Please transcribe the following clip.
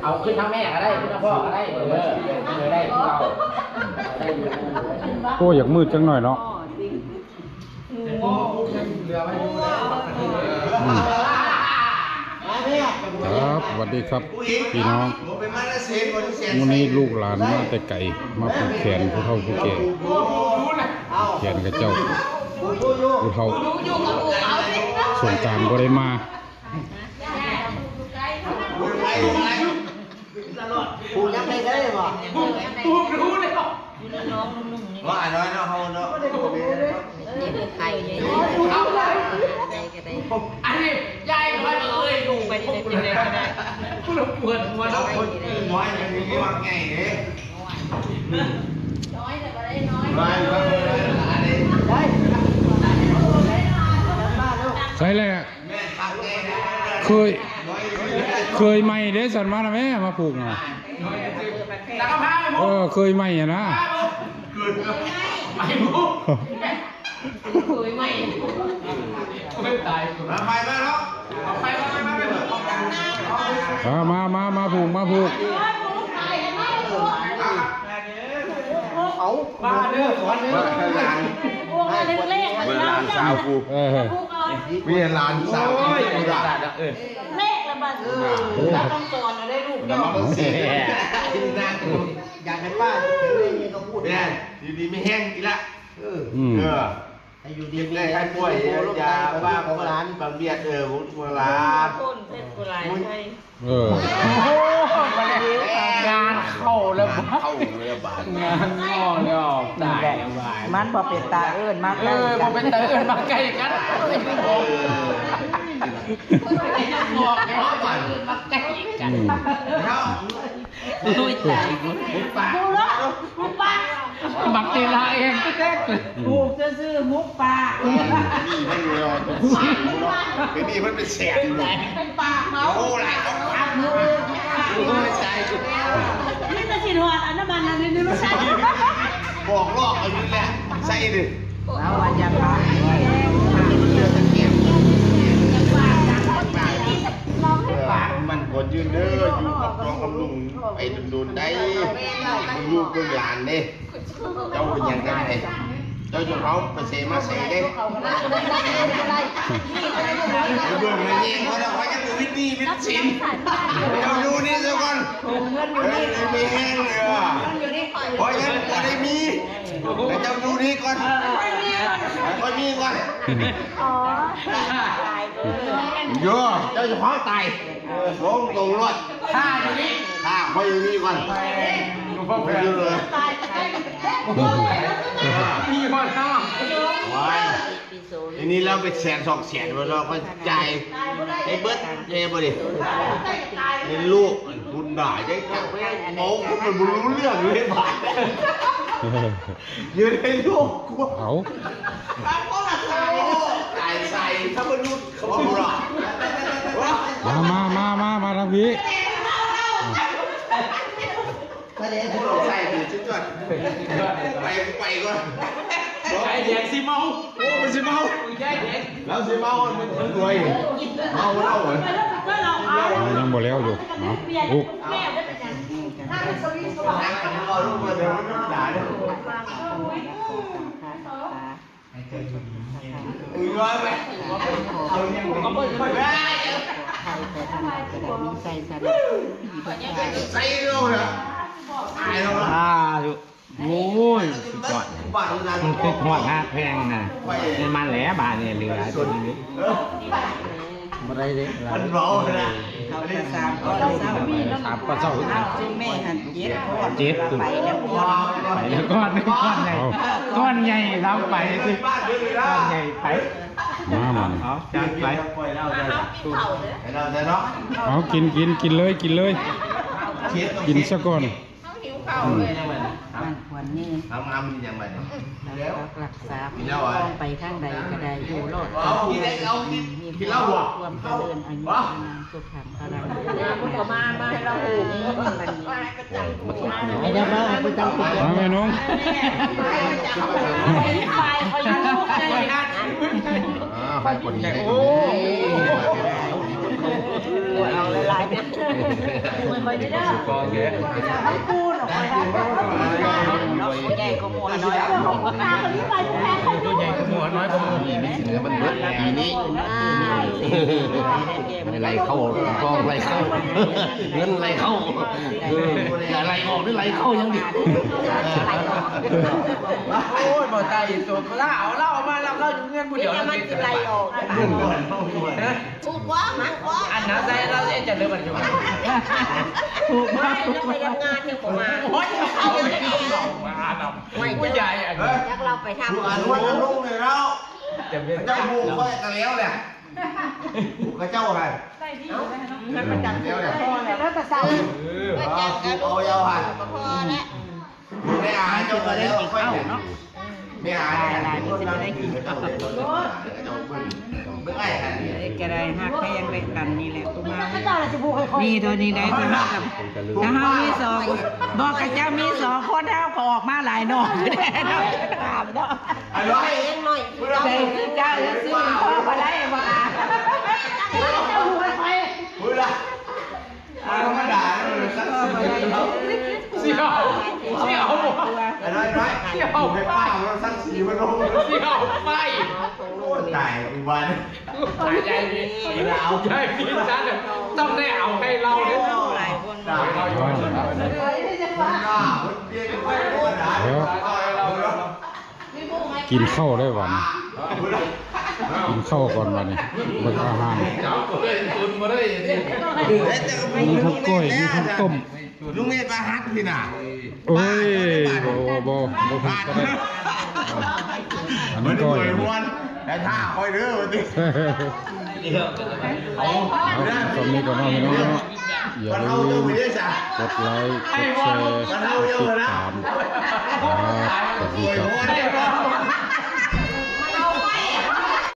ເອົາຂຶ້ນທາງແມ່ກໍໄດ້ ຂຶ້ນທາງພໍ່ກໍໄດ້ ເອີ ເອີ ໄດ້ຄືເກົ່າ. ໂອ້ ຢາກມືດຈັກໜ້ອຍເນາະ. ອືມ ຄັບ ສະຫວັດດີຄັບພີ່ນ້ອງ. ມື້ນີ້ລູກຫຼານມາແຕ່ໄກ ມາຜູກແຂນຜູ້ເຖົ້າຜູ້ແກ່ ແຂນເຂົາເຈົ້າ ຜູ້ເຖົ້າສົງການບໍ່ໄດ້ມາ. ປູກຍັງໄດ້ເລີຍບໍ່? ປູກ ປູກ ປູກເລີຍບໍ່? ວ່ານ້ອຍເນາະ ເຮົາເນາະ ເອີ ໄຂ່ເດ້ ໄດ້ກໍໄດ້. ອັນນີ້ຍາຍນ້ອຍເອີຍ ລູກໄປທີ່ໃດກໍໄດ້ ຜູ້ລະປວດຫົວເນາະ. ຄົນນ້ອຍມັນມີຫວັງໃຫຍ່ເດ້ ນ້ອຍແຕ່ບໍ່ໄດ້ນ້ອຍ ໄດ້ ໄດ້ ໄດ້ ໃຊ່ແລ້ວ. ເຄີຍ ເຄີຍໃໝ່ເດ້ ສັນມານະແມ່ ມາຜູກນະ. ເອີ ເຄີຍໃໝ່ຫັ້ນນະ ເຄີຍໃໝ່ ເຄີຍໃໝ່. ມາ ມາ ມາ ມາຜູກ ມາຜູກ. ເອົາ ມາເດີ ສອນເດີ ຫຼານ ເອີ ຫຼານສາວກູ ເອີ ມີຫຼານສາວກູ ເອີ ເລກລະບາດ ເອີ ຕ້ອງສອນເອົາໄດ້ລູກເຈົ້າ. ຢາກໃຫ້ປ້າແຂງແຮງ ກໍພູດ ແມ່ນ ຢູ່ດີມີແຮງອີກລະ. ເອີ ອືມ ເອີ ໃຫ້ຢູ່ດີມີແຮງ ໃຫ້ປ່ວຍ ຢ່າວ່າຂອງຫຼານ ບັງບຽດ ເອີ ຂອງຫຼານ ເອີ ງານເຂົ້າແລ້ວ ງານເຂົ້າແລ້ວບາດ ງານງອແລ້ວ ຕາຍແລ້ວບາດ. ມັນບໍ່ເປັນຕາເອີ້ນມາໃກ້ ເອີ ບໍ່ເປັນຕາເອີ້ນມາໃກ້ກັນ ບອກແລ້ວບາດ ມາໃກ້ກັນ ອືມ ເນາະ. ໂອ້ຍ ຕາຍ ໝູປ່າ ໝູປ່າ ບັກເຕລາເອງແທ້ໆ ປູກຊື່ໆ ໝູປ່າ. ເປັນນີ້ມັນເປັນແສນ ເປັນປາກເຮົາ ໂອ້ ຫຼາຍເອົາປາກເຮົາ ໂອ້ຍ ຕາຍ ມີແຕ່ຊິຮອດອັນນ້ຳມັນອັນນີ້ ບອກລອກເອົາຢູ່ແຫຼະ ໃສ່ເດີ ເອົາວ່າຢ່າປາກ ປາກມັນຂໍຢືນເດີ ຢູ່ກັບນ້ອງກັບລຸງ ໄປດົນໆໄດ້ ເບິ່ງລູກເບິ່ງຫຼານເດ້. ເຈົ້າເປັນຫຍັງກັນແທ້? ເຈົ້າຈົ່ງເອົາໄປເສມາເສເດ້. ໄປເບິ່ງໃນນີ້ ເພາະວ່າຂ້ອຍຍັງບໍ່ມີໜີ້ມີສິນ. ເຈົ້າຢູ່ນີ້ຊະກ່ອນ. ເອີ ມີແຮງເດີ. ຂ້ອຍຍັງບໍ່ໄດ້ມີ. ໃຫ້ເຈົ້າຢູ່ນີ້ກ່ອນ. ໃຫ້ຂ້ອຍມີກ່ອນ. ອໍ ໂຍ ເຈົ້າຈະເຜົາຕາຍ. ເອີ ລົງຕົງລົດ ຖ້າຢູ່ນີ້ ຖ້າຂ້ອຍຢູ່ນີ້ກ່ອນ ຂ້ອຍຢູ່ເລີຍ ມີຮອດຫ້າ ໂອ້ຍ ທີນີ້ລາວເປັນແສນສອງແສນ ວ່າລາວກໍຈ່າຍໃຫ້ເບິດ ເດ້ບໍ່ດີ ໃຫ້ລູກບຸນດາ ໄດ້ຈັກໄປເມົາ ມັນບໍ່ຮູ້ເລື່ອງເລີຍບາດ ຢູ່ໃນໂລກ ເອົາ ຕາຍໃສ່ ຖ້າມະນຸດ ມາ ມາ ມາ ມາ ມາທາງພີ້ ໄປ ໄປກ່ອນ ໄປ ໄປກ່ອນ ຍາຍແດງຊິເມົາ ໂອ້ ມັນຊິເມົາ ຍາຍແດງ ລາວຊິເມົາ ມັນ ມັນລວຍ ເມົາເຫຼົ້າ ເຫຼົ້າ ຍັງບໍ່ແລ້ວຢູ່ ເອົາ ໂອ້ ໂອ້ຍ ສຸດຍອດ ມັນຄືຮອດຮາກແພງນະ ແມ່ນມັນແຫຼະ ບາດນີ້ເຫຼືອຕົວນີ້. ບໍ່ໄດ້ເດ້ ມັນເວົ້ານະ ເຂົາໄດ້ສາມກ້ອນເຊົ້າ ສາມກ້ອນເຊົ້າ ອ້າວ ຊຸມແມ່ຫັ້ນເຈັດກ້ອນ ເຈັດ ໄປແລ້ວ ໄປແລ້ວກ້ອນໜຶ່ງ ກ້ອນໃຫຍ່ ກ້ອນໃຫຍ່ລຳໄປ ກ້ອນໃຫຍ່ໄປ ມາ ມາ ເອົາ ຈັດໄປ ເອົາ ກິນ ກິນ ກິນເລີຍ ກິນເລີຍ ກິນຊະກ່ອນ. ເຮົາຫິວເຂົ້າເລີຍ ມັນຄວນມີ ເອົາມາ ມັນຍັງບັດນີ້ ລັກ ລັກສາບ ມີແລ້ວຫວາ ໄປທາງໃດກໍໄດ້ ຢູ່ລອດ ເອົາ ກິນໄດ້ ເອົາ ກິນ ກິນເຫຼົ້າບໍ່ ຄວາມຈະເລີນອາຍຸ ສຸຂັງ ພະລັງ ເພິ່ນກໍມາ ມາໃຫ້ລາວ ໄປແລ້ວ ມາ ໄປຕັ້ງ ມາແມ່ນ້ອງ ອ່າ ໃຫ້ຄົນນີ້ ໂອ້ ເອົາຫຼາຍໆ ເດີ ບໍ່ຄ່ອຍໄດ້ ເນາະ ຜູ້ໃຫຍ່ກໍໝູ່ນ້ອຍ ຜູ້ໃຫຍ່ກໍໝູ່ນ້ອຍກໍໝູ່ ນີ້ມັນຊິເຫຼືອມັນເບິດປີນີ້ ໄລ່ເຂົ້າ ກອງໄລ່ເຂົ້າ ເງິນໄລ່ເຂົ້າ ເອີ ຢ່າໄລ່ອອກເດີ ໄລ່ເຂົ້າຢ່າງດຽວ ໂອ້ຍ ບໍ່ຕາຍອີກຕົວ ລາວ ລາວເອົາມາ ລາວເຂົ້າຢູ່ເຮືອນຜູ້ດຽວ ນີ້ມັນຊິໄລ່ອອກ ຮະ? ຖືກບໍ່? ຖືກບໍ່? ອັນນັ້ນໃສ່ລາວເຮັດຈັ່ງໃດບັດນີ້? ຖືກບໍ່? ໄປທຳງານຍັງບໍ່ມາ ໂອ້ຍ ເອົາໄປນຳ ຜູ້ໃຫຍ່ອັນນີ້ ຈັກລາວໄປທຳ ຜູ້ອານຸອາລຸງນີ້ແລ້ວ ເຈົ້າຮູ້ຂ້ອຍກະແລ້ວແຫຼະ ຂະເຈົ້າຫັ້ນ ເອົາ ປະຈຳ ແລ້ວແຫຼະ ແລ້ວແຕ່ເຊົ້າ ເອີ ເອົາເຈົ້າຫັ້ນ ບໍ່ພໍແລ້ວ ແມ່ອາເຈົ້າກໍແລ້ວ ຂ້ອຍນີ້ ແມ່ອາ ຫຼາຍໆ ມັນຊິບໍ່ໄດ້ກິນເຂົ້າ ເບິ່ງໄອ້ຫັ້ນ ເອີ ກໍໄດ້ຮັກແພງແຕ່ກັນນີ້ແຫຼະ ຜູ້ມາ ເຂົາເຈົ້າລະຊິບໍ່ຄ່ອຍ ມີເທົ່ານີ້ໄດ້ ເຮົາກັບ ຖ້າເຮົາມີສອງ ບອກຂະເຈົ້າມີສອງຄົນ ເຮົາກໍອອກມາຫຼາຍໜໍ່ ຖາມເນາະ ອະລ່ອຍ ເຈົ້າຊື້ພໍບໍ່ໄດ້ບໍ່ອາ ເຈົ້າຮູ້ໄວ້ຂ້ອຍ ບໍ່ໄດ້ ທຳມະດາເລີຍ ຊິເອົາ ຊິເອົາບໍ່ ໄອ້ນ້ອຍ ໄອ້ນ້ອຍ ຊິເອົາ ໃຫ້ປ້າມັນສັກສີມັນລົງ ຊິເອົາໄປ ໂອ້ຍ ຕາຍ ອຸບາດ ຕາຍ ຍາຍມີ ເອົາ ຍາຍມີຊັ້ນ ຕ້ອງໄດ້ເອົາໃຫ້ລາວເດ້ ຕາຍ ເອົາໃຫ້ລາວເດ້ ເອີ ກິນເຂົ້າໄດ້ບັດນີ້ ກິນເຂົ້າກ່ອນບັດນີ້ ເບິ່ງອາຫານ ມີທັງກ້ອຍ ມີທັງຕົ້ມ ລຸງເມດປາຮັກພີ້ນະ ໂອ້ຍ ບໍ່ ບໍ່ ບໍ່ ບໍ່ຖືກກໍໄດ້ ອັນນີ້ກ້ອຍ ແລ້ວຖ້າຂ້ອຍເດີ ເອົາ ສ່ຳນີ້ກ່ອນເນາະ ພີ່ນ້ອງເນາະ ຢ່າລືມກົດໄລ ກົດແຊ ກົດຕິດຕາມ.